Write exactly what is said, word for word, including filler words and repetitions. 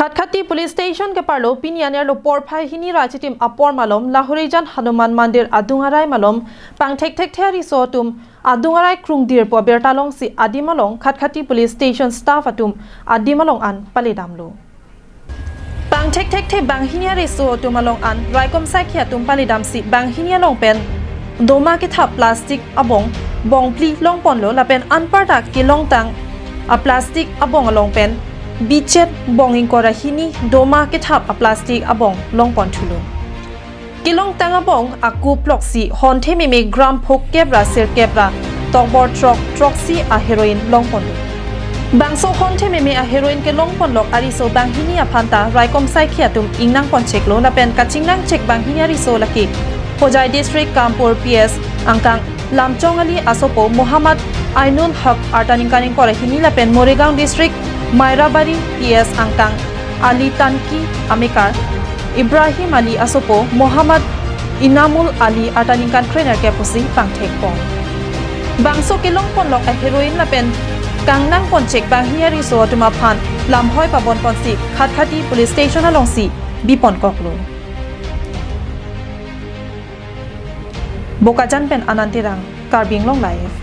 Khatkhati Police Station keparlo pini anerlo porphai hini ra chitim apor malom Lahorijan Hanuman Mandir adung arai malom pangthekthekthe ariso atum adung arai krungdir pu abirta longsi adim along Khatkhati Police Station staff atum adim along an palidamlo. Pangthekthekthe banghini ariso atum along an raikom saikhi atum palidamsi banghini along pen doma kethap plastic abong bongphli longponlo lapen anparta kelongtang a plastic abong along pen bichet bong ingkoi ra hini doma kethap a plastic abong longponthulo. Kelongtang abong akup loksi honthe meme gram phokep ra sirkep ra tokbor throk throksi a heroin longponlo. Bangso honthe meme a heroin kelongponlok ariso banghini aphanta raikom saikhi atum ingnangponcheklo lapen kachingnangchek banghini ariso lake Hojai District Kampur P S angkang Lamchong Ali asopo Muhammad Ainul Haq arta ningkan ingkoi ra hini lapen Morigaon District Mairabari P S angkang Ali Tanki amekar Ibrahim Ali asopo Muhammad Inamul Ali arta ningkan krenerkep pusi pangthekpon. Bangso kelongponlok a heroin lapen kangnangponchek banghini ariso atum aphan lamhoi pabonponsi Khatkhati Police Station alongsi biponkoklo. Bokajan pen Anand Terang, Karbi Anglong Live.